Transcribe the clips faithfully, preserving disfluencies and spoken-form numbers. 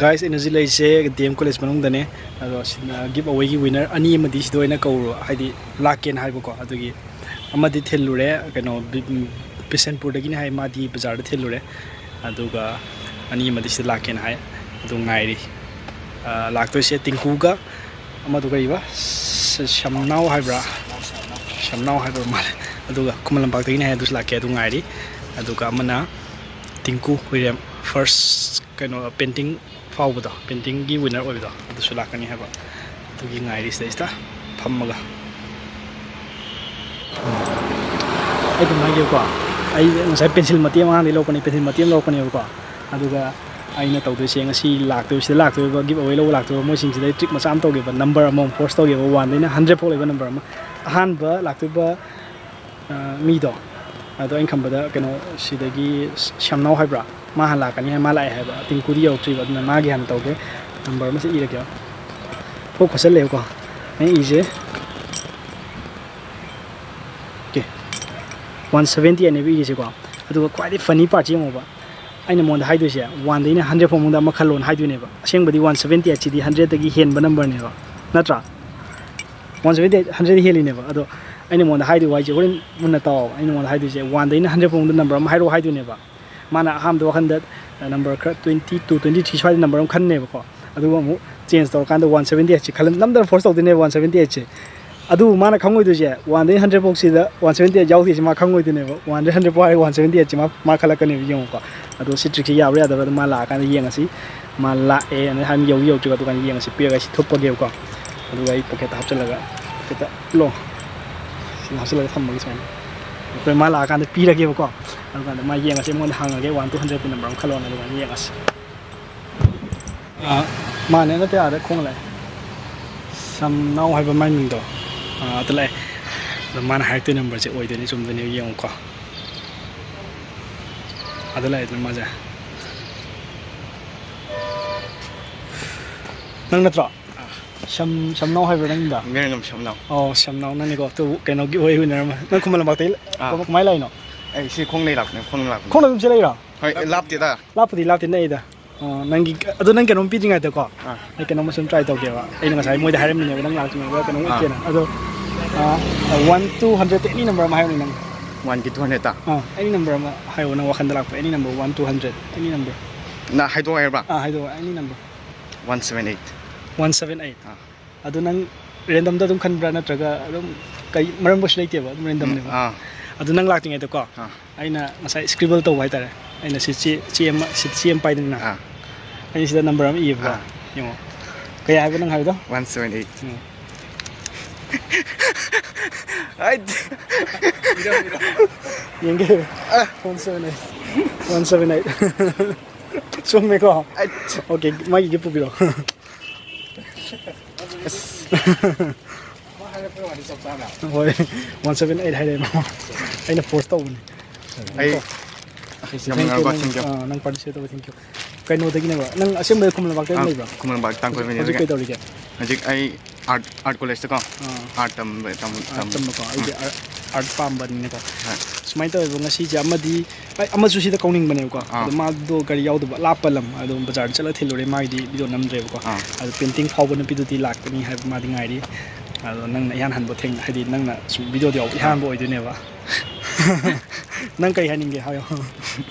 Guys, ꯑꯩꯅ ꯍꯧꯖꯤꯛ ꯂꯩꯔꯤꯁꯦ ꯗꯤ ꯑꯦꯝ ꯀꯣꯂꯦꯖ ꯃꯅꯨꯡꯗꯅꯦ꯫ ꯑꯗꯣ ꯁꯤꯗ ꯒꯤꯐ ꯑꯋꯦꯒꯤ ꯋꯤꯅꯔ ꯑꯅꯤ ꯑꯃꯗꯤ ꯁꯤꯗ ꯑꯣꯏꯅ ꯀꯧꯔꯣ, ꯍꯥꯏꯗꯤ ꯂꯥꯛꯀꯦꯅ ꯍꯥꯏꯕꯀꯣ꯫ ꯑꯗꯨꯒꯤ ꯑꯃꯗꯤ ꯊꯤꯜꯂꯨꯔꯦ, ꯀꯩꯅꯣ, ꯕꯤ-, ꯕꯤꯁꯦꯟꯄꯨꯔꯗꯒꯤꯅꯦ ꯍꯥꯏ, ꯃꯥꯗꯤ ꯕꯖꯥꯔꯗ ꯊꯤꯜꯂꯨꯔꯦ꯫ ꯑꯗꯨꯒ ꯑꯅꯤ ꯑꯃꯗꯤ ꯁꯤꯗ ꯂꯥꯛꯀꯦꯅ ꯍꯥꯏ, ꯑꯗꯨ ꯉꯥꯏꯔꯤ꯫ ꯑꯥ, ꯂꯥꯛꯇꯣꯏꯁꯦ ꯇꯤꯡꯀꯨꯒ ꯑꯃꯗꯨ ꯀꯔꯤꯕ? ꯁ-, ꯁꯝꯅꯥꯎ ꯍꯥꯏꯕ꯭ꯔꯥ? ꯁꯝꯅꯥꯎ ꯍꯥꯏꯕ ꯃꯥꯜꯂꯦ꯫ ꯑꯗꯨꯒ ꯈꯨꯃꯟ ꯂꯝꯄꯥꯛꯇꯒꯤꯅꯦ ꯍꯥꯏ, ꯑꯗꯨꯁꯨ ꯂꯥꯛꯀꯦ, ꯑꯗꯨ ꯉꯥꯏꯔꯤ꯫ ꯑꯗꯨꯒ ꯑꯃꯅ ꯇꯤꯡꯀꯨ ꯍꯨꯏꯔꯦꯝ, ꯐꯥꯔꯁ ꯀꯩꯅꯣ, ꯄꯦꯟꯇꯤꯡ ꯐꯥꯎꯕꯗꯣ, ꯄꯦꯟꯇꯤꯡꯒꯤ ꯋꯤꯟꯅꯔ ꯑꯣꯏꯕꯗꯣ, ꯑꯗꯨꯁꯨ ꯂꯥꯛꯀꯅꯤ ꯍꯥꯏꯕ꯫ ꯑꯗꯨꯒꯤ ꯉꯥꯏꯔꯤ ꯁꯤꯗꯩꯁꯤꯗ ꯐꯝꯃꯒ꯫ ꯑꯩ ꯑꯗꯨꯝ ꯍꯥꯏꯒꯦꯕꯀꯣ, ꯑꯩ ꯉꯁꯥꯏ ꯄꯦꯟꯁꯤꯜ ꯃꯇꯦꯛ ꯑꯃ ꯑꯉꯥꯡꯗꯒꯤ ꯂꯧꯔꯛꯄꯅꯦ, ꯄꯦꯟꯁꯤꯜ ꯃꯇꯦꯛ ꯑꯃ ꯂꯧꯔꯛꯄꯅꯦꯕꯀꯣ꯫ ꯑꯗꯨꯒ ꯑꯩꯅ ꯇꯧꯗꯣꯏꯁꯦ, ꯉꯁꯤ ꯂꯥꯛꯇꯣꯏꯕ, ꯁꯤꯗ ꯂꯥꯛꯇꯣꯏꯕ, ꯒꯤꯐ ꯑꯋꯦ ꯂꯧꯕ ꯂꯥꯛꯇꯣꯏꯕ ꯃꯣꯏꯁꯤꯡꯁꯤꯗ ꯑꯩ ꯇ꯭ꯔꯤꯛ ꯃꯆꯥ ꯑꯃ ꯇꯧꯒꯦꯕ, ꯅꯝꯕꯔ ꯑꯃꯃꯝ ꯐꯣꯔꯁ ꯇꯧꯒꯦꯕ, ꯋꯥꯟꯗꯩꯅ ꯍꯟꯗ꯭ꯔꯦꯠ ꯐꯥꯎ ꯂꯩꯕ ꯅꯝꯕꯔ ꯑꯃ꯫ ꯑꯍꯥꯟꯕ ꯂꯥꯛꯇꯣꯏꯕ ꯑ, ꯃꯤꯗꯣ, ꯑꯗꯣ ꯑꯩꯅ ꯈꯟꯕꯗ, ꯀꯩꯅꯣ, ꯁꯤꯗꯒꯤ ꯁ-, ꯁ꯭ꯌꯥꯝꯅꯥꯎ ꯍꯥꯏꯕ꯭ꯔꯥ? ꯃꯥ ꯍꯥꯟꯅ ꯂꯥꯛꯀꯅꯤ ꯍꯥꯏ, ꯃꯥ ꯂꯥꯛꯑꯦ ꯍꯥꯏꯕ, ꯇꯤꯡꯀꯨꯗꯤ ꯌꯧꯔꯛꯇ꯭ꯔꯤꯕ, ꯑꯗꯨꯅ ꯃꯥꯒꯤ ꯍꯥꯟꯅ ꯇꯧꯒꯦ꯫ ꯅꯝꯕꯔ ꯑꯃꯁꯦ ꯏꯔꯒꯦ꯫ ꯊꯣꯛ ꯈꯣꯠꯆꯜꯂꯦꯕꯀꯣ꯫ ꯑꯩꯅ ꯏꯁꯦ, ꯑꯣꯀꯦ, ꯋꯥꯟ ꯁꯚꯦꯟꯇꯤ ꯑꯩꯠꯅꯦꯕ ꯏꯔꯤꯁꯦꯀꯣ꯫ ꯑꯗꯨꯒ ꯈ꯭ꯋꯥꯏꯗꯒꯤ ꯐꯅꯤ ꯄꯥꯔꯠꯁꯦ ꯌꯦꯡꯉꯣꯕ, ꯑꯩꯅ ꯃꯉꯣꯟꯗ ꯍꯥꯏꯗꯣꯏꯁꯦ, ꯋꯥꯟꯗꯩꯅ ꯍꯟꯗ꯭ꯔꯦꯠ ꯐꯥꯎ ꯃꯅꯨꯡꯗ ꯑꯃ ꯈꯜꯂꯣꯅ ꯍꯥꯏꯗꯣꯏꯅꯦꯕ꯫ ꯑꯁꯦꯡꯕꯗꯤ ꯋꯥꯟ ꯁꯚꯦꯟꯇꯤ ꯑꯩꯠꯁꯤꯗꯤ ꯍꯟꯗ꯭ꯔꯦꯠꯇꯒꯤ ꯍꯦꯟꯕ ꯅꯝꯕꯔꯅꯦꯕ, ꯅꯠꯇ꯭ꯔꯥ? ꯋꯥꯟ ꯁꯚꯦꯟꯇꯤ ꯑꯩꯠ, ꯍꯟꯗ꯭ꯔꯦꯠ ꯍꯦꯜꯂꯤꯅꯦꯕ꯫ ꯑꯗꯣ ꯑꯩꯅ ꯃꯉꯣꯟꯗ ꯍꯥꯏꯗꯣꯏ ꯋꯥꯔꯤꯁꯦ, ꯍꯣꯔꯦꯟ ꯃꯨꯟꯅ ꯇꯥꯎꯑꯣꯕ꯫ ꯑꯩꯅ ꯃꯉꯣꯟꯗ ꯍꯥꯏꯗꯣꯏꯁꯦ, ꯋꯥꯟꯗꯩꯅ ꯍꯟꯗ꯭ꯔꯦꯠ ꯐꯥꯎ ꯃꯅꯨꯡꯗ ꯅꯝꯕꯔ ꯑꯃ ꯍꯥꯏꯔꯛꯑꯣ ꯍꯥꯏꯗꯣꯏꯅꯦꯕ꯫ ꯃꯥꯅ ꯑꯍꯥꯟꯕꯗ ꯋꯥꯈꯟꯗ ꯅꯝꯕꯔ ꯈꯔ ꯇ꯭ꯋꯦꯟꯇꯤ ꯇꯨ, ꯇ꯭ꯋꯦꯟꯇꯤ ꯊ꯭ꯔꯤ ꯁ꯭ꯋꯥꯏꯗ ꯅꯝꯕꯔ ꯑꯃ ꯈꯟꯅꯦꯕꯀꯣ꯫ ꯑꯗꯨꯒ ꯑꯃꯨꯛ ꯆꯦꯟꯖ ꯇꯧꯔꯀꯥꯟꯗ ꯋꯥꯟ ꯁꯚꯦꯟꯇꯤ ꯑꯩꯠꯁꯦ ꯈꯜꯂ, ꯅꯝꯗꯅ ꯐꯣꯔꯁ ꯇꯧꯗꯣꯏꯅꯦꯕ ꯋꯥꯟ ꯁꯚꯦꯟꯇꯤ ꯑꯩꯠꯁꯦ꯫ ꯑꯗꯨꯕꯨ ꯃꯥꯅ ꯈꯪꯉꯣꯏꯗꯣꯏꯁꯦ, ꯋꯥꯟꯗꯩꯅ ꯍꯟꯗ꯭ꯔꯦꯠ ꯐꯥꯎꯁꯤꯗ ꯋꯥꯟ ꯁꯚꯦꯟꯇꯤ ꯑꯩꯠ ꯌꯥꯎꯗꯦꯁꯦ ꯃꯥ ꯈꯪꯉꯣꯏꯗꯣꯏꯅꯦꯕ꯫ ꯋꯥꯟꯗꯩ ꯍꯟꯗ꯭ꯔꯦꯠ ꯐꯥꯎ ꯍꯥꯏꯔꯒ ꯋꯥꯟ ꯁꯚꯦꯟꯇꯤ ꯑꯩꯠꯁꯦ ꯃꯥ, ꯃꯥ ꯈꯜꯂꯛꯀꯅꯦꯕ, ꯌꯦꯡꯉꯨꯀꯣ꯫ ꯑꯗꯣ ꯁꯤ ꯇ꯭ꯔꯤꯛꯁꯦ ꯌꯥꯕ꯭ꯔꯥ ꯌꯥꯗꯕ꯭ꯔꯥ ꯑꯗꯨ ꯃꯥ ꯂꯥꯛꯑꯀꯥꯟꯗ ꯌꯦꯡꯉꯁꯤ꯫ ꯃꯥ ꯂꯥꯛꯑꯦ, ꯑꯗꯩ ꯍꯥꯏ ꯌꯧꯗꯤ ꯌꯧꯗ꯭ꯔꯤꯕ, ꯑꯗꯨꯀꯥꯟꯗ ꯌꯦꯡꯉꯁꯤ꯫ ꯄꯤꯔꯒ ꯑꯩ ꯁꯤ ꯊꯨꯞꯄꯒꯦꯕꯀꯣ꯫ ꯑꯗꯨꯒ ꯑꯩ ꯄꯣꯀꯦꯠꯇ ꯍꯥꯞꯆꯜꯂꯒ, ꯄꯣꯀꯦꯠꯇ ꯂꯣ, ꯁꯤꯗ ꯍꯥꯞꯆꯜꯂꯒ ꯊꯝꯃꯒꯦ ꯁꯨꯃꯥꯏꯅ꯫ ꯑꯩꯈꯣꯏ ꯃꯥ ꯂꯥꯛꯑꯀꯥꯟꯗ ꯄꯤꯔꯒꯦꯕꯀꯣ꯫ ꯑꯗꯨꯀꯥꯟꯗ ꯃꯥ ꯌꯦꯡꯉꯁꯤ, ꯑꯩꯉꯣꯟꯗ ꯍꯪꯉꯒꯦ, ꯋꯥꯟ ꯇꯨ ꯍꯟꯗ꯭ꯔꯦꯠꯀꯤ ꯅꯝꯕꯔ ꯑꯃ ꯈꯜꯂꯣꯅ, ꯑꯗꯨꯃꯥꯏꯅ ꯌꯦꯡꯉꯁꯤ꯫ ꯑꯥ, ꯃꯥꯅꯦ, ꯅꯠꯇꯦ, ꯑꯥꯗ ꯈꯣꯡꯅ ꯂꯥꯛꯑꯦ꯫ ꯁꯝꯅꯥꯎ ꯍꯥꯏꯕ ꯃꯥꯏ ꯃꯤꯡꯗꯣ꯫ ꯑꯥ, ꯑꯗ ꯂꯥꯛꯑꯦ꯫ ꯑꯗꯣ ꯃꯥꯅ ꯍꯥꯏꯔꯛꯇꯣꯏ ꯅꯝꯕꯔꯁꯦ ꯑꯣꯏꯗꯣꯏꯅꯤ, ꯆꯨꯝꯗꯣꯏꯅꯦ, ꯌꯦꯡꯉꯨꯀꯣ꯫ ꯑꯗ ꯂꯥꯛꯑꯦꯗꯅ ꯃꯥꯁꯦ꯫ ꯅꯪ ꯅꯠꯇ꯭ꯔꯣ? ꯁꯝ-, ꯁꯝꯅꯥꯎ ꯍꯥꯏꯕ꯭ꯔꯥ ꯅꯪꯗꯣ? ꯃꯤꯔꯪꯉꯝ ꯁꯝꯅꯥꯎ꯫ ꯑꯣ, ꯁꯝꯅꯥꯎ ꯅꯪꯅꯤꯀꯣ꯫ ꯑꯗꯨ ꯀꯩꯅꯣꯒꯤ ꯑꯣꯏ ꯋꯤꯅꯔ ꯑꯃ꯫ ꯅꯪ ꯈꯨꯃꯟ ꯂꯝꯄꯥꯛꯇꯒꯤ ꯑꯥ꯫ ꯀꯃꯥꯏ-, ꯀꯃꯥꯏ ꯂꯥꯛꯏꯅꯣ? ꯑꯩ ꯁꯤ ꯈꯣꯡꯅ ꯂꯥꯛꯄꯅꯦ, ꯈꯣꯡꯅ ꯂꯥꯛꯄꯅꯦ꯫ ꯈꯣꯡꯅ ꯑꯗꯨꯝ ꯆꯦꯜꯂꯛꯏꯔꯣ? ꯍꯣꯏ, ꯂꯥꯞꯇꯦꯗ꯫ ꯂꯥꯞꯄꯨꯗꯤ ꯂꯥꯞꯇꯦ, ꯅꯛꯏꯗ꯫ ꯑꯣ, ꯅꯪꯒꯤ, ꯑꯗꯣ ꯅꯪ ꯀꯩꯅꯣꯝ ꯄꯤꯗ꯭ꯔꯤꯉꯩꯗꯀꯣ, ꯑꯥ꯫ ꯑꯩ ꯀꯩꯅꯣꯝꯃ ꯁꯨꯝ try ꯇꯧꯒꯦꯕ꯫ ꯑꯩꯅ ꯉꯁꯥꯏ ꯃꯣꯏꯗ ꯍꯥꯏꯔꯝꯃꯤꯅꯦꯕ, ꯅꯪ ꯂꯥꯛꯇ꯭ꯔꯤꯉꯩꯗ ꯀꯩꯅꯣꯝ ꯑꯥ꯫ ꯎꯠꯀꯦꯅ꯫ ꯑꯗꯣ, ꯑꯥ, one two hundred any number ꯑꯃ ꯍꯥꯏꯌꯨꯅꯦ ꯅꯪ꯫ One ꯒꯤ two hundred ꯇ? ꯑꯥ, any number ꯑꯃ ꯍꯥꯏꯌꯣ, ꯅꯪ ꯋꯥꯈꯟꯗ ꯂꯥꯛꯄ any number, one two hundred any number꯫ ꯅ ꯍꯥꯏꯗꯣꯛꯑꯣ ꯍꯥꯏꯔꯕ? ꯑꯥ, ꯍꯥꯏꯗꯣꯛꯑꯣ, any number꯫ One seven eight꯫ One seven eight꯫ ꯑꯥ꯫ ꯑꯗꯣ ꯅꯪ random ꯗ ꯑꯗꯨꯝ ꯈꯟꯕ꯭ꯔꯥ, ꯅꯠꯇ꯭ꯔꯒ ꯑꯗꯨꯝ ꯀꯩ ꯃꯔꯝꯕꯨꯁꯨ ꯂꯩꯇꯦꯕ, ꯑꯗꯨꯝ random ꯎꯝ, ꯅꯦꯕ? ꯑꯥ꯫ ꯑꯗꯣ ꯅꯪ ꯂꯥꯛꯇ꯭ꯔꯤꯉꯩꯗꯀꯣ, ꯑꯥ꯫ ꯑꯩꯅ ꯉꯁꯥꯏ scribble ꯇꯧꯕ ꯍꯥꯏꯇꯥꯔꯦ꯫ ꯑꯩꯅ ꯁꯤ ꯆꯦ, ꯆꯦ ꯑꯃ, ꯁꯤ ꯆꯦ ꯑꯃ ꯄꯥꯏꯗꯅ꯫ ꯑꯥ꯫ ꯑꯩꯅ ꯁꯤꯗ number ꯑꯃ ꯏꯌꯦꯕꯀꯣ꯫ ꯑꯥ꯫ ꯌꯦꯡꯉꯣ꯫ ꯀꯌꯥ ꯍꯥꯏꯕ ꯅꯪ ꯍꯥꯏꯕꯗꯣ? One seven eight꯫ Um. Eight. ꯌꯦꯡꯒꯦ꯫ Ah. One seven eight꯫ One seven eight꯫ ꯆꯨꯝꯃꯦꯀꯣ? ꯑꯩꯠ꯫ Okay, ꯃꯥꯒꯤ gift ꯄꯨꯕꯤꯔꯣ꯫ ꯑꯁ꯫ ꯍꯣꯏ, one seven eight ꯍꯥꯏꯔꯛꯑꯦ ꯃꯥ꯫ ꯑꯩꯅ force ꯇꯧꯕꯅꯤ꯫ ꯑꯩ ꯀꯣ꯫ ꯌꯥꯝ Thank you, ꯅꯨꯡꯉꯥꯏꯕ, ꯅꯪ, thank you꯫ ꯑꯥ, ꯅꯪ participate ꯇꯧꯕ, thank you꯫ ꯀꯩꯅꯣꯗꯒꯤꯅꯦꯕ? ꯅꯪ ꯑꯁꯦꯡꯕꯗꯤ ꯈꯨꯃꯟ ꯂꯝꯄꯥꯛꯇ ꯑꯥ, ꯂꯩꯕ꯭ꯔꯥ? ꯈꯨꯃꯟ ꯂꯝꯄꯥꯛ ꯍꯧꯖꯤꯛ, ꯇꯥꯡꯈꯨꯜ ꯍꯧꯖꯤꯛ ꯃꯤꯅꯦ꯫ ꯀꯩ ꯇꯧꯔꯤꯒꯦ? ꯍꯧꯖꯤꯛ ꯑꯩ art, art college ꯇꯀꯣ꯫ ꯑꯥ꯫ Art ꯇꯝꯕ, ꯇꯝ-, art ꯇꯝ-, ꯇꯝꯕꯀꯣ꯫ ꯑꯩꯗꯤ ꯎꯝ꯫ Art, art ꯄꯥꯝꯕꯅꯤꯅꯀꯣ꯫ ꯍꯣꯏ꯫ ꯁꯨꯃꯥꯏꯅ ꯇꯧꯋꯦꯕ, ꯉꯁꯤꯁꯦ ꯑꯃꯗꯤ, ꯑꯩ ꯑꯃꯁꯨ ꯁꯤꯗ ꯀꯧꯅꯤꯡꯕꯅꯦꯕꯀꯣ꯫ ꯑꯥ꯫ ꯑꯗꯣ ꯃꯥꯗꯣ ꯒꯥꯔꯤ ꯌꯥꯎꯗꯕ, ꯂꯥꯞꯄ ꯂꯝ, ꯑꯗꯨꯝ ꯕꯖꯥꯔꯗ ꯆꯠꯂ ꯊꯤꯜꯂꯨꯔꯦ, ꯃꯥꯒꯤꯗꯤ video ꯅꯝꯗ꯭ꯔꯦꯕꯀꯣ꯫ ꯑꯥ꯫ ꯑꯗꯣ painting ꯐꯥꯎꯕ ꯅꯨꯄꯤꯗꯨꯗꯤ ꯂꯥꯛꯀꯅꯤ ꯍꯥꯏꯕ ꯃꯥꯗꯤ ꯉꯥꯏꯔꯤ꯫ ꯑꯗꯣ ꯅꯪꯅ ꯏꯍꯥꯟ ꯍꯥꯟꯕ ꯊꯦꯡ-, ꯍꯥꯏꯗꯤ ꯅꯪꯅ ꯁꯨꯝ video ꯗꯤ ꯌꯥꯎꯕ ꯏꯍꯥꯟ ꯑꯥ꯫ ꯍꯥꯟꯕ ꯑꯣꯏꯗꯣꯏꯅꯦꯕ꯫ ꯅꯪ ꯀꯩ ꯍꯥꯏꯅꯤꯡꯒꯦ ꯍꯥꯏꯌꯣ꯫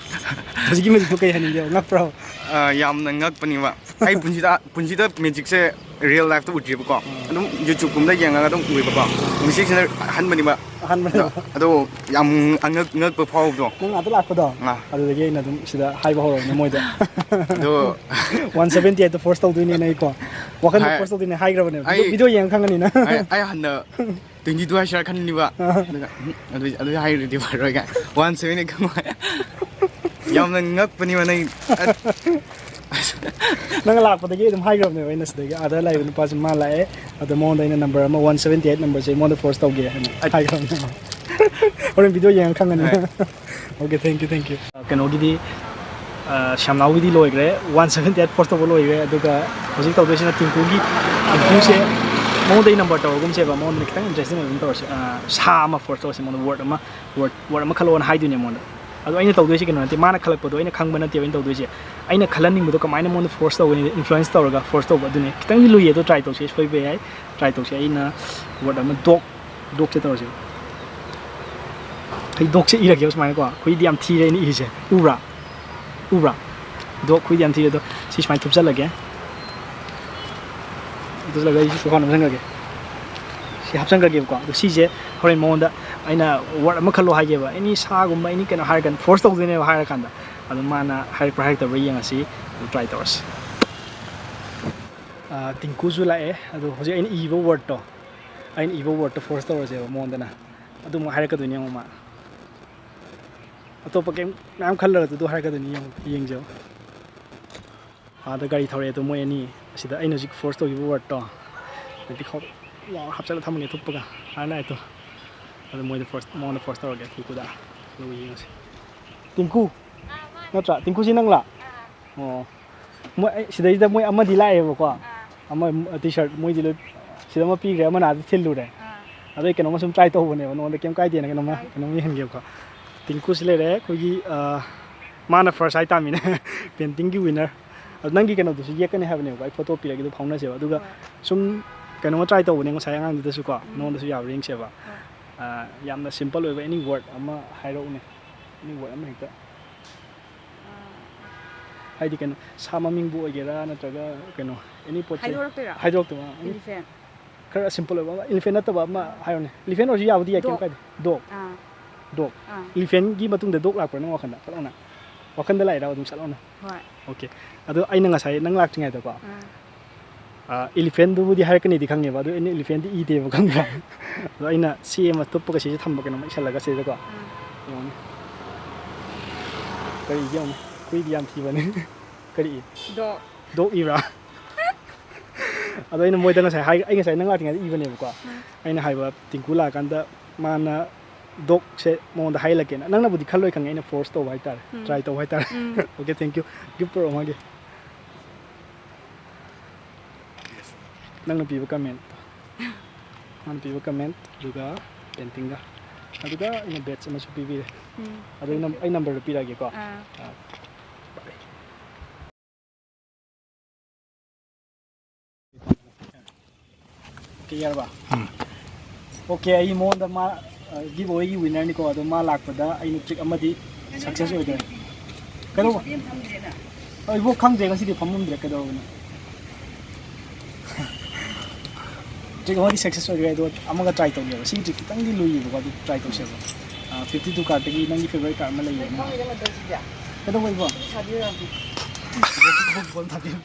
ꯍꯧꯖꯤꯛꯀꯤ magic ꯇꯣ ꯀꯩ ꯍꯥꯏꯅꯤꯡꯒꯦ? ꯉꯛꯄ꯭ꯔꯣ? ꯑꯥ, ꯌꯥꯝꯅ ꯉꯛꯄꯅꯦꯕ꯫ ꯑꯩ ꯄꯨꯟꯁꯤꯗ, ꯄꯨꯟꯁꯤꯗ magic ꯁꯦ real life ꯇ ꯎꯗ꯭ꯔꯤꯕꯀꯣ꯫ ꯎꯝ꯫ ꯑꯗꯨꯝ YouTube ꯀꯨꯝꯕꯗ ꯌꯦꯡꯉꯒ ꯑꯗꯨꯝ ꯎꯏꯕꯀꯣ꯫ ꯉꯁꯤꯁꯤꯅ ꯑꯍꯥꯟꯕꯅꯦꯕ꯫ ꯑꯍꯥꯟꯕꯅꯦꯕ꯫ ꯑꯗꯣ, ꯑꯗꯣ ꯌꯥꯝ ꯑꯉꯛ-, ꯉꯛꯄ ꯐꯥꯎꯕꯗꯣ꯫ ꯅꯪ ꯑꯥꯗ ꯂꯥꯛꯄꯗꯣ? ꯑꯥ꯫ ꯑꯗꯨꯗꯒꯤ ꯑꯩꯅ ꯑꯗꯨꯝ ꯁꯤꯗ ꯍꯥꯏꯕ ꯍꯧꯔꯕꯅꯦ ꯃꯣꯏꯗ꯫ ꯑꯗꯣ one seventy eight ꯇ force ꯇꯧꯗꯣꯏꯅꯦꯅ ꯑꯩꯀꯣ꯫ ꯋꯥꯈꯜꯗ ꯍꯥꯏ-, force ꯇꯧꯗꯣꯏꯅꯦ ꯍꯥꯏꯈ꯭ꯔꯕꯅꯦꯕ꯫ ꯑꯩ video, video ꯌꯦꯡꯉ ꯈꯪꯉꯅꯤ ꯅꯪ꯫ ꯑꯩ, ꯑꯩ ꯍꯟꯅ twenty two ꯍꯥꯏꯁꯤꯔꯥ ꯈꯟꯕꯅꯤꯕ꯫ ꯑꯥ꯫ ꯑꯗꯨꯒ, "ꯎꯝ, ꯑꯗꯨ, ꯑꯗꯨ ꯍꯥꯏꯔꯨꯔꯗꯤ ꯐꯔꯣꯏ" ꯀꯥꯏ꯫ One seventy eight ꯈꯪꯉꯣ꯫ ꯌꯥꯝꯅ ꯉꯛꯄꯅꯤꯕ ꯅꯪ꯫ ꯅꯪ ꯂꯥꯛꯄꯗꯒꯤ ꯑꯗꯨꯝ ꯍꯥꯏꯈ꯭ꯔꯕꯅꯦꯕ ꯑꯩꯅ ꯁꯤꯗꯒꯤ꯫ ꯑꯥꯗ ꯂꯩꯕ ꯅꯨꯄꯥꯁꯤ ꯃꯥ ꯂꯥꯛꯑꯦ, ꯑꯗꯣ ꯃꯉꯣꯟꯗ ꯑꯩꯅ number ꯑꯃ, one seventy eight number ꯁꯦ ꯃꯉꯣꯟꯗ force ꯇꯧꯒꯦ ꯍꯥꯏꯅ ꯑꯠ-, ꯍꯥꯏꯈ꯭ꯔꯕꯅꯦꯕ꯫ ꯍꯣꯔꯦꯟ video ꯌꯦꯡꯉ ꯈꯪꯉꯅꯤ꯫ ꯍꯣꯏ꯫ Okay, thank you, thank you꯫ ꯀꯩꯅꯣꯒꯤꯗꯤ, ꯑ, ꯁ꯭ꯌꯥꯝꯅꯥꯎꯒꯤꯗꯤ ꯂꯣꯏꯈ꯭ꯔꯦ, one seventy eight force ꯇꯧꯕ ꯂꯣꯏꯈ꯭ꯔꯦ꯫ ꯑꯗꯨꯒ ꯍꯧꯖꯤꯛ ꯇꯧꯗꯣꯏꯁꯤꯅ ꯇꯤꯡꯀꯨꯒꯤ, ꯇꯤꯡꯀꯨꯁꯦ ꯃꯉꯣꯟꯗ ꯑꯩ number ꯇꯧꯔꯒꯨꯝꯁꯦꯕ, ꯃꯉꯣꯟꯗ ꯈꯤꯇꯪ interesting ꯑꯣꯏꯕ ꯑꯃ ꯇꯧꯔꯁꯦ꯫ ꯑ, ꯁꯥ ꯑꯃ force ꯇꯧꯔꯁꯦ, ꯃꯉꯣꯟꯗ word ꯑꯃ, word, word ꯑꯃ ꯈꯜꯂꯛꯑꯣꯅ ꯍꯥꯏꯗꯣꯏꯅꯦ ꯃꯉꯣꯟꯗ꯫ ꯑꯗꯣ ꯑꯩꯅ ꯇꯧꯗꯣꯏꯁꯦ ꯀꯩꯅꯣ ꯅꯠꯇꯦ, ꯃꯥꯅ ꯈꯜꯂꯛꯄꯗꯣ ꯑꯩꯅ ꯈꯪꯕ ꯅꯠꯇꯦꯕ ꯑꯩꯅ ꯇꯧꯗꯣꯏꯁꯦ꯫ ꯑꯩꯅ ꯈꯜꯍꯟꯅꯤꯡꯕꯗꯣ ꯀꯃꯥꯏꯅ ꯃꯉꯣꯟꯗ ꯐꯣꯔꯁ ꯇꯧꯒꯅꯤ, ꯏꯟꯐ꯭ꯂꯨꯌꯦꯟꯁ ꯇꯧꯔꯒ ꯐꯣꯔꯁ ꯇꯧꯕ, ꯑꯗꯨꯅꯦ꯫ ꯈꯤꯇꯪꯗꯤ ꯂꯨꯏꯌꯦ, ꯑꯗꯣ ꯇ꯭ꯔꯥꯏ ꯇꯧꯁꯦ, ꯁꯣꯏꯕ ꯌꯥꯏ꯫ ꯇ꯭ꯔꯥꯏ ꯇꯧꯁꯦ꯫ ꯑꯩꯅ ꯋꯥꯔꯗ ꯑꯃ, ꯗꯣꯛ, ꯗꯣꯛꯁꯦ ꯇꯧꯔꯁꯦ꯫ ꯑꯩ ꯗꯣꯛꯁꯦ ꯏꯔꯒꯦꯕ ꯁꯨꯃꯥꯏꯅꯀꯣ꯫ ꯍꯨꯏꯗꯤ ꯌꯥꯝ ꯊꯤꯔꯦ ꯑꯩꯅ ꯏꯔꯤꯁꯦ, ꯎꯕ꯭ꯔꯥ? ꯎꯕ꯭ꯔꯥ? ꯗꯣꯛ ꯍꯨꯏꯗꯤ ꯌꯥꯝ ꯊꯤꯔꯦ꯫ ꯑꯗꯣ ꯁꯤ ꯁꯨꯃꯥꯏꯅ ꯊꯨꯞꯆꯜꯂꯒꯦ꯫ ꯊꯨꯞꯆꯜꯂꯒ ꯑꯩ ꯁꯤ ꯁꯣꯐꯥ ꯅꯝꯁꯤꯟꯈ꯭ꯔꯒꯦ꯫ ꯁꯤ ꯍꯥꯞꯆꯤꯟꯈ꯭ꯔꯒꯦꯕꯀꯣ꯫ ꯑꯗꯣ ꯁꯤꯁꯦ ꯍꯣꯔꯦꯟ ꯃꯉꯣꯟꯗ ꯑꯩꯅ ꯋꯥꯔꯗ ꯑꯃ ꯈꯜꯂꯣ ꯍꯥꯏꯒꯦꯕ, ꯑꯦꯅꯤ ꯁꯥꯒꯨꯝꯕ, ꯑꯦꯅꯤ ꯀꯩꯅꯣ ꯍꯥꯏꯔꯀꯥꯟꯗ, ꯐꯣꯔꯁ ꯇꯧꯗꯣꯏꯅꯦꯕ꯫ ꯍꯥꯏꯔꯀꯥꯟꯗ ꯑꯗꯣ ꯃꯥꯅ ꯍꯥꯏꯔꯛꯄ꯭ꯔꯥ ꯍꯥꯏꯔꯛꯇꯕ꯭ꯔꯥ ꯌꯦꯡꯉꯁꯤ꯫ ꯑꯗꯨ ꯇ꯭ꯔꯥꯏ ꯇꯧꯔꯁꯤ꯫ ꯑꯥ, ꯇꯤꯡꯀꯨꯁꯨ ꯂꯥꯛꯑꯦ꯫ ꯑꯗꯣ ꯍꯧꯖꯤꯛ ꯑꯩꯅ ꯏꯕ ꯋꯥꯔꯗꯇꯣ, ꯑꯩꯅ ꯏꯕ ꯋꯥꯔꯗꯇꯣ ꯐꯣꯔꯁ ꯇꯧꯔꯁꯦꯕ ꯃꯉꯣꯟꯗꯅ꯫ ꯑꯗꯨ ꯑꯃꯨꯛ ꯍꯥꯏꯔꯛꯀꯗꯣꯏꯅꯦ ꯑꯃꯨꯛ ꯃꯥ꯫ ꯑꯇꯣꯞꯄ ꯀꯩꯝ ꯃꯌꯥꯝ ꯈꯜꯂꯔꯁꯨ ꯑꯗꯨ ꯍꯥꯏꯔꯛꯀꯗꯣꯏꯅꯤ, ꯌꯦꯡꯉꯨ, ꯌꯦꯡꯁꯦꯕ꯫ ꯑꯥꯗ ꯒꯥꯔꯤ ꯊꯧꯔꯛꯑꯦ ꯑꯗꯣ ꯃꯣꯏ ꯑꯅꯤ꯫ ꯑꯁꯤꯗ ꯑꯩꯅ ꯍꯧꯖꯤꯛ ꯐꯣꯔꯁ ꯇꯧꯈꯤꯕ ꯋꯥꯔꯗꯇꯣ, ꯍꯧꯖꯤꯛ ꯍꯧ-, ꯍꯥꯞꯆꯜꯂ ꯊꯝꯃꯒꯦ ꯊꯨꯞꯄꯒ, ꯍꯥꯏ ꯂꯥꯛꯑꯦ ꯇꯣ꯫ ꯑꯗꯣ ꯃꯣꯏꯗ ꯐꯣꯔꯁ, ꯃꯉꯣꯟꯗ ꯐꯣꯔꯁ ꯇꯧꯔꯒꯦ ꯇꯤꯡꯀꯨꯗ꯫ ꯑꯗꯨꯒ ꯌꯦꯡꯉꯁꯤ꯫ ꯇꯤꯡꯀꯨ! ꯅꯠꯇ꯭ꯔꯥ? ꯇꯤꯡꯀꯨꯁꯤ ꯅꯪꯂꯥ? ꯑꯣ꯫ ꯃꯣꯏ, ꯑꯩ, ꯁꯤꯗꯩꯗ ꯃꯣꯏ ꯑꯃꯗꯤ ꯂꯥꯛꯑꯦꯕꯀꯣ꯫ ꯑꯥ꯫ ꯑꯃ, ꯇꯤ ꯁꯥꯔꯠ ꯃꯣꯏꯗꯤ ꯂꯣꯏ, ꯁꯤꯗ ꯑꯃ ꯄꯤꯈ꯭ꯔꯦ, ꯑꯃꯅ ꯑꯥꯗ ꯊꯤꯜꯂꯨꯔꯦ꯫ ꯑꯥ꯫ ꯑꯗꯣ ꯑꯩ ꯀꯩꯅꯣꯝꯃ ꯁꯨꯝ ꯇ꯭ꯔꯥꯏ ꯇꯧꯕꯅꯦꯕ, ꯅꯉꯣꯟꯗ ꯀꯩꯝ ꯀꯥꯏꯗꯦꯅ ꯀꯩꯅꯣꯝꯃ, ꯀꯥꯏꯗꯦ꯫ ꯀꯩꯅꯣꯝꯃ ꯌꯦꯡꯍꯟꯒꯦꯕꯀꯣ꯫ ꯇꯤꯡꯀꯨꯁꯤ ꯂꯩꯔꯦ ꯑꯩꯈꯣꯏꯒꯤ, ꯑꯥ, ꯃꯥꯅ ꯐꯥꯔꯁ ꯍꯥꯏꯇꯥꯃꯤꯅꯦ꯫ ꯄꯦꯟꯇꯤꯡꯒꯤ ꯋꯤꯟꯅꯔ꯫ ꯑꯗꯣ ꯅꯪꯒꯤ ꯀꯩꯅꯣꯗꯨꯁꯨ ꯌꯦꯛꯀꯅꯤ ꯍꯥꯏꯕꯅꯦꯕꯀꯣ, ꯑꯩ ꯐꯣꯇꯣ ꯄꯤꯔꯒꯦ ꯑꯗꯨ ꯐꯥꯎꯅꯁꯦꯕ꯫ ꯑꯗꯨꯒ ꯍꯣꯏ꯫ ꯁꯨꯝ ꯀꯩꯅꯣꯝꯃ ꯇ꯭ꯔꯥꯏ ꯇꯧꯕꯅꯦ ꯉꯁꯥꯏ ꯑꯉꯥꯡꯗꯨꯗꯁꯨ ꯀꯣ, ꯎꯝ꯫ ꯅꯉꯣꯟꯗꯁꯨ ꯌꯥꯕ꯭ꯔꯥ ꯌꯦꯡꯁꯦꯕ꯫ ꯍꯣꯏ꯫ ꯑꯥ, ꯌꯥꯝꯅ ꯁꯤꯝꯄꯜ ꯑꯣꯏꯕ ꯑꯦꯅꯤ ꯋꯥꯔꯗ ꯑꯃ ꯍꯥꯏꯔꯛꯎꯅꯦ꯫ ꯑꯦꯅꯤ ꯋꯥꯔꯗ ꯑꯃ ꯍꯦꯛꯇ꯫ ꯑꯥ꯫ ꯍꯥꯏꯗꯤ ꯀꯩꯅꯣ, ꯁꯥ ꯃꯃꯤꯡꯕꯨ ꯑꯣꯏꯒꯦꯔꯥ ꯅꯠꯇ꯭ꯔꯒ ꯀꯩꯅꯣ, ꯑꯦꯅꯤ ꯄꯣꯠ ꯆꯩ꯫ ꯍꯥꯏꯗꯣꯔꯛꯇꯣꯏꯔꯣ? ꯍꯥꯏꯗꯣꯔꯛꯇꯣꯏꯕ, ꯑꯥ, ꯑꯦꯅꯤ ꯏꯂꯤꯐꯦꯟ꯫ ꯈꯔ ꯁꯤꯝꯄꯜ ꯑꯣꯏꯕ ꯑꯃ, ꯏꯂꯤꯐꯦꯟ ꯅꯠꯇꯕ ꯑꯃ ꯑꯥ꯫ ꯍꯥꯏꯔꯣꯅꯦ꯫ ꯏꯂꯤꯐꯦꯟ ꯑꯣꯏꯔꯁꯨ ꯌꯥꯕꯨꯗꯤ ꯌꯥꯏ, ꯀꯩꯝ ꯗꯣꯛ꯫ ꯀꯥꯏꯗꯦ꯫ ꯗꯣꯛ꯫ ꯑꯥ꯫ ꯗꯣꯛ꯫ ꯑꯥ꯫ ꯏꯂꯤꯐꯦꯟꯒꯤ ꯃꯇꯨꯡꯗ ꯗꯣꯛ ꯂꯥꯛꯄ꯭ꯔꯥ ꯅꯪ ꯋꯥꯈꯟꯗ? ꯐꯠ ꯂꯥꯎꯅ꯫ ꯋꯥꯈꯟꯗ ꯂꯥꯛꯏꯔꯕ ꯑꯗꯨꯝ ꯁꯠ ꯂꯥꯎꯅ? ꯍꯣꯏ꯫ ꯑꯣꯀꯦ꯫ ꯑꯗꯣ ꯑꯩꯅ ꯉꯁꯥꯏ ꯅꯪ ꯂꯥꯛꯇ꯭ꯔꯤꯉꯩꯗꯀꯣ, ꯑꯥ꯫ ꯑꯥ, ꯏꯂꯤꯐꯦꯟꯗꯨꯕꯨꯗꯤ ꯍꯥꯏꯔꯛꯀꯅꯤꯗꯤ ꯈꯪꯉꯦꯕ, ꯑꯗꯣ ꯑꯩꯅ ꯏꯂꯤꯐꯦꯟꯗꯤ ꯏꯗꯦꯕ, ꯈꯪꯕ꯭ꯔꯥ? ꯑꯗꯣ ꯑꯩꯅ ꯁꯤ ꯑꯃ ꯇꯨꯞꯄꯒ ꯁꯤꯁꯦ ꯊꯝꯕ ꯀꯩꯅꯣꯝꯃ ꯏꯁꯜꯂꯒ ꯁꯤꯗꯀꯣ꯫ ꯑꯥ꯫ ꯌꯦꯡꯉꯨꯅꯦ꯫ ꯀꯔꯤ ꯏꯒꯦ ꯌꯦꯡꯉꯨꯅꯦ꯫ ꯍꯨꯏꯗꯤ ꯌꯥꯝ ꯊꯤꯕꯅꯦ꯫ ꯀꯔꯤ ꯏ? ꯗꯣꯛ꯫ ꯗꯣꯛ ꯏꯕ꯭ꯔꯥ? ꯑꯗꯣ ꯑꯩꯅ ꯃꯣꯏꯗ ꯉꯁꯥꯏ ꯍꯥꯏ-, ꯑꯩ ꯉꯁꯥꯏ ꯅꯪ ꯂꯥꯛꯇ꯭ꯔꯤꯉꯩꯗ ꯏꯕꯅꯦꯕꯀꯣ꯫ ꯎꯝ꯫ ꯑꯩꯅ ꯍꯥꯏꯕ, ꯇꯤꯡꯀꯨ ꯂꯥꯛꯑꯀꯥꯟꯗ ꯃꯥꯅ ꯗꯣꯛꯁꯦ ꯃꯉꯣꯟꯗ ꯍꯥꯏꯍꯜꯂꯛꯀꯦꯅ꯫ ꯅꯪꯅꯕꯨꯗꯤ ꯈꯜꯂꯣꯏ ꯈꯪꯉꯦ, ꯑꯩꯅ ꯐꯣꯔꯁ ꯇꯧꯕ ꯍꯥꯏꯇꯥꯔꯦ, ꯎꯝ꯫ ꯇ꯭ꯔꯥꯏ ꯇꯧꯕ ꯍꯥꯏꯇꯥꯔꯦ꯫ Um. Okay, thank you꯫ Gift ꯄꯨꯔꯛꯑꯣ ꯃꯥꯒꯤ꯫ ꯅꯪꯅ ꯄꯤꯕ ꯀꯃꯦꯟ꯫ ꯃꯥꯅ ꯄꯤꯕ ꯀꯃꯦꯟ, ꯑꯗꯨꯒ ꯄꯦꯟꯇꯤꯡꯒ꯫ ꯑꯗꯨꯒ ꯑꯩꯅ ꯕꯦꯠꯁ ꯑꯃꯁꯨ ꯄꯤꯕꯤꯔꯦ꯫ ꯎꯝ, ꯑꯗꯣ ꯑꯩ ꯅꯝ-, thank you꯫ ꯑꯩ ꯅꯝꯕꯔꯗꯣ ꯄꯤꯔꯛꯑꯒꯦꯀꯣ꯫ ꯑꯥ꯫ ꯑꯥ, ꯕꯥꯏ꯫ ꯌꯥꯔꯕ? ꯑꯣꯀꯦ, ꯑꯩ ꯃꯉꯣꯟꯗ ꯃꯥ ꯒꯤꯕ ꯑꯋꯦꯒꯤ ꯋꯤꯟꯅꯔꯅꯤꯀꯣ꯫ ꯑꯗꯣ ꯃꯥ ꯂꯥꯛꯄꯗ ꯑꯩꯅ ꯇ꯭ꯔꯤꯛ ꯑꯃꯗꯤ ꯁꯛꯁꯦꯁ ꯑꯣꯏꯗꯣꯏꯅꯦ꯫ ꯀꯩꯗꯧꯕ? ꯑꯩꯕꯨ ꯈꯪꯗ꯭ꯔꯦ, ꯉꯁꯤꯗꯤ ꯐꯝꯃꯝꯗ꯭ꯔꯦ꯫ ꯀꯩꯗꯧꯔꯕꯅꯣ? ꯇ꯭ꯔꯤꯛ ꯑꯃꯗꯤ ꯁꯛꯁꯦꯁ ꯑꯣꯏꯈ꯭ꯔꯦ꯫ ꯑꯗꯣ ꯑꯃꯒ ꯇ꯭ꯔꯥꯏ ꯇꯧꯒꯦꯕ꯫ ꯁꯤꯒꯤ ꯇ꯭ꯔꯤꯛ ꯈꯤꯇꯪꯗꯤ ꯂꯨꯏꯌꯦꯕꯀꯣ꯫ ꯑꯗꯨ ꯇ꯭ꯔꯥꯏ ꯇꯧꯁꯦꯕ꯫ ꯐꯤꯐꯇꯤ ꯇꯨ ꯀꯥꯔꯠꯇꯒꯤ ꯅꯪꯒꯤ ꯐꯦꯚꯣꯔꯥꯏꯠ ꯀꯥꯔꯠ ꯑꯃ ꯂꯩꯌꯦ꯫ ꯀꯩꯗꯧꯕ ꯏꯕꯣ? ꯕꯣꯜ ꯊꯥꯕꯤꯌꯨ꯫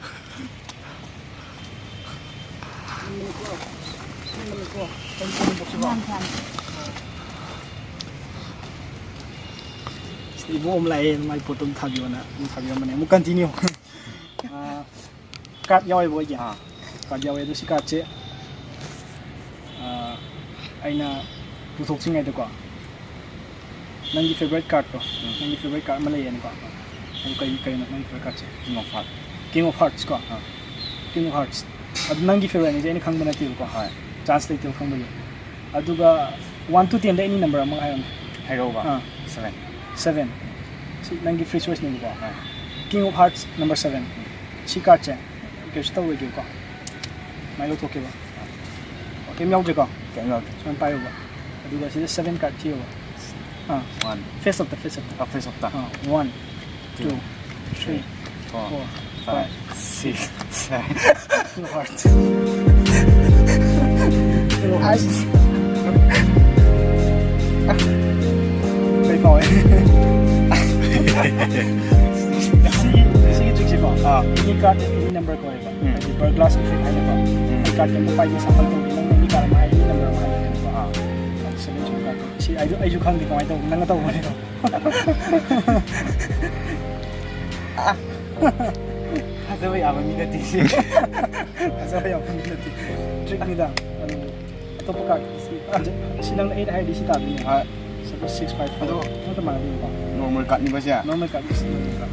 ꯏꯕꯣ ꯑꯃ ꯂꯥꯛꯑꯦ, ꯃꯥꯏ ꯄꯣꯠꯇꯣ ꯑꯗꯨꯝ ꯊꯥꯕꯤꯌꯣꯅ ꯑꯗꯨꯝ ꯊꯥꯕꯤꯔꯝꯕꯅꯦ꯫ ꯑꯃꯨꯛ ꯀꯟꯇꯤꯅ꯭ꯌꯨ꯫ ꯀꯥꯔꯠ ꯌꯥꯎꯋꯦꯕ ꯑꯩꯒꯤ꯫ ꯑꯥ꯫ ꯀꯥꯔꯠ ꯌꯥꯎꯋꯦ꯫ ꯑꯗꯣ ꯁꯤ ꯀꯥꯔꯠꯁꯦ, ꯑꯥ, ꯑꯩꯅ ꯄꯨꯊꯣꯛꯇ꯭ꯔꯤꯉꯩꯗꯀꯣ, ꯅꯪꯒꯤ ꯐꯦꯚꯣꯔꯥꯏꯠ ꯀꯥꯔꯠꯇꯣ, ꯎꯝ꯫ ꯅꯪꯒꯤ ꯐꯦꯚꯣꯔꯥꯏꯠ ꯀꯥꯔꯠ ꯑꯃ ꯂꯩꯌꯦꯅꯀꯣ꯫ ꯑꯗꯨ ꯀꯩ, ꯀꯩꯅꯣ ꯅꯪꯒꯤ favourite ꯀꯥꯔꯠꯁꯦ? King of Hearts꯫ King of Hearts ꯀꯣ? ꯑꯥ꯫ King of Hearts꯫ ꯑꯗꯨ ꯅꯪꯒꯤ ꯐꯦꯚꯣꯔꯥꯏꯠꯅꯤꯁꯦ ꯑꯩꯅ ꯈꯪꯕ ꯅꯠꯇꯦꯕꯀꯣ꯫ ꯍꯣꯏ꯫ ꯆꯥꯟꯁ ꯂꯩꯇꯦꯕ ꯈꯪꯕꯒꯤ꯫ ꯑꯗꯨꯒ one to tenꯗ any number ꯑꯃꯒ ꯍꯥꯏꯔꯝꯃꯣ꯫ ꯍꯥꯏꯔꯛꯎꯕ? ꯑꯥ꯫ Seven꯫ Seven꯫ ꯁꯤ ꯅꯪꯒꯤ ꯐ꯭ꯔꯤ ꯆꯣꯏꯁꯅꯦꯕꯀꯣ꯫ Ah. King of Hearts number seven꯫ ꯁꯤ ꯀꯥꯔꯠꯁꯦ ꯀꯩꯁꯨ ꯇꯧꯔꯣꯏꯒꯦꯕꯀꯣ꯫ ꯃꯥꯏ ꯂꯧꯊꯣꯛꯀꯦꯕ꯫ ꯑꯣ, ꯀꯩꯝ ꯌꯥꯎꯗ꯭ꯔꯦꯀꯣ? ꯀꯩꯝ ꯌꯥꯎꯗ꯭ꯔꯦ꯫ ꯁꯨꯃꯥꯏꯅ ꯄꯥꯏꯌꯣꯕ꯫ ꯑꯗꯨꯒ ꯁꯤꯗ seven ꯀꯥꯔꯠ ꯊꯤꯌꯣꯕ꯫ ꯑꯥ꯫ One꯫ Face upꯇ, face upꯇ꯫ ꯑꯥ, face upꯇ꯫ ꯑꯥ, one, two, three, four, five, six, seven꯫ Two hearts꯫ Two hearts꯫ ꯀꯩ ꯐꯥꯎꯋꯦ? ꯁꯤꯒꯤ, ꯁꯤꯒꯤ ꯇ꯭ꯔꯤꯛꯁꯦꯀꯣ꯫ ꯑꯥ꯫ ꯑꯦꯅꯤ ꯀꯥꯔꯠ ꯑꯦꯅꯤ ꯅꯝꯕꯔ ꯀꯧꯋꯦꯕ꯫ ꯎꯝ꯫ ꯍꯥꯏꯗꯤ ꯕꯔꯒ꯭ꯂꯥꯁ ꯏꯐꯦꯛ ꯍꯥꯏꯅꯀꯣ꯫ ꯎꯝ꯫ ꯑꯩ ꯀꯥꯔꯠ ꯑꯃ ꯄꯥꯏꯒꯦ, ꯁꯐꯜ ꯇꯧꯒꯦ, ꯅꯪ ꯑꯦꯅꯤ ꯀꯥꯔꯠ ꯑꯃ ꯍꯥꯏꯔꯒꯦ꯫ ꯑꯥ꯫ ꯁꯚꯦꯟ ꯁꯨꯝ ꯀꯥꯔꯠ ꯁꯤ ꯑꯩꯁꯨ, ꯑꯩꯁꯨ ꯈꯪꯗꯦ ꯀꯃꯥꯏꯅ ꯇꯧꯕꯅꯣ, ꯅꯪꯅ ꯇꯧꯕꯅꯤꯗꯣ꯫ ꯊꯥꯖꯕ ꯌꯥꯕ ꯃꯤ ꯅꯠꯇꯦ ꯁꯤ꯫ ꯊꯥꯖꯕ ꯌꯥꯕ ꯃꯤ ꯅꯠꯇꯦ꯫ ꯇ꯭ꯔꯤꯛꯅꯤꯗ꯫ ꯑꯗꯨ ꯑꯇꯣꯞꯄ ꯀꯥꯔꯠ ꯁꯤ, ꯁꯤ ꯅꯪꯅ ꯑꯩꯠ ꯍꯥꯏꯔꯗꯤ ꯁꯤ ꯇꯥꯗꯣꯏꯅꯦ꯫ ꯍꯣꯏ꯫ Suppose six five four. ꯑꯗꯣ ꯑꯃꯠꯇ ꯃꯥꯟꯅꯗꯦꯕꯀꯣ꯫ ꯅꯣꯔꯃꯦꯜ ꯀꯥꯔꯠꯅꯤꯀꯣ ꯁꯦ? ꯅꯣꯔꯃꯦꯜ ꯀꯥꯔꯠ, ꯁꯤ ꯅꯣꯔꯃꯦꯜ ꯀꯥꯔꯠ꯫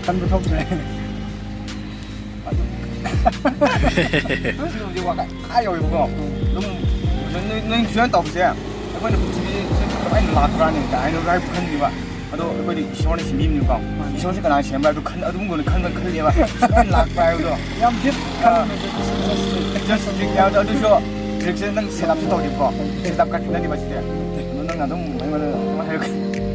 ꯈꯟꯕ ꯊꯣꯛꯇ꯭ꯔꯦ꯫ ꯑꯗꯨ ꯁꯤ ꯍꯧꯖꯤꯛ ꯋꯥꯈꯜ ꯑꯥ ꯌꯧꯋꯦꯕꯀꯣ꯫ ꯑꯗꯨꯝ ꯅꯣꯏ, ꯅꯣꯏ, ꯅꯣꯏ ꯏꯟꯁꯨꯔꯦꯟꯁ ꯇꯧꯕꯁꯦ ꯑꯩꯈꯣꯏꯅ ꯄꯨꯟꯁꯤꯁꯦ ꯀꯃꯥꯏꯅ ꯂꯥꯛꯄ꯭ꯔꯥꯅꯦ ꯀꯥꯏꯅ ꯍꯥꯏꯕ ꯈꯟꯈꯤꯕ꯫ ꯑꯗꯣ ꯑꯩꯈꯣꯏꯗꯤ ꯏꯁꯣꯔꯅ ꯁꯦꯝꯕꯤꯕꯅꯤꯀꯣ꯫ ꯏꯁꯣꯔꯁꯦ ꯀꯅꯥꯅ ꯁꯦꯝꯕ꯭ꯔꯥ ꯑꯗꯨ ꯈꯟ ꯑꯗꯨꯒꯨꯝꯕꯅ ꯈꯟꯕ ꯈꯜꯂꯦꯕ꯫ ꯂꯣꯏ ꯂꯥꯛꯄ꯭ꯔꯥ ꯍꯥꯏꯕꯗꯣ꯫ ꯌꯥꯝ ꯗꯤꯞ ꯈꯜꯂꯨꯅꯨ, just, just trick꯫ Just trick ꯍꯥꯏꯕꯗꯣ ꯑꯗꯨꯁꯨ trickꯁꯦ ꯅꯪ set upꯁꯨ ꯇꯧꯗꯦꯕꯀꯣ꯫ Set up ꯀꯥꯇꯤ ꯅꯠꯇꯦꯕ ꯁꯤꯗꯤ꯫ ꯑꯗꯨ ꯅꯪꯅ ꯑꯗꯨꯝ ꯑꯩꯉꯣꯟꯗ ꯑꯗꯨꯝ ꯍꯥꯏꯔꯛꯀꯦ꯫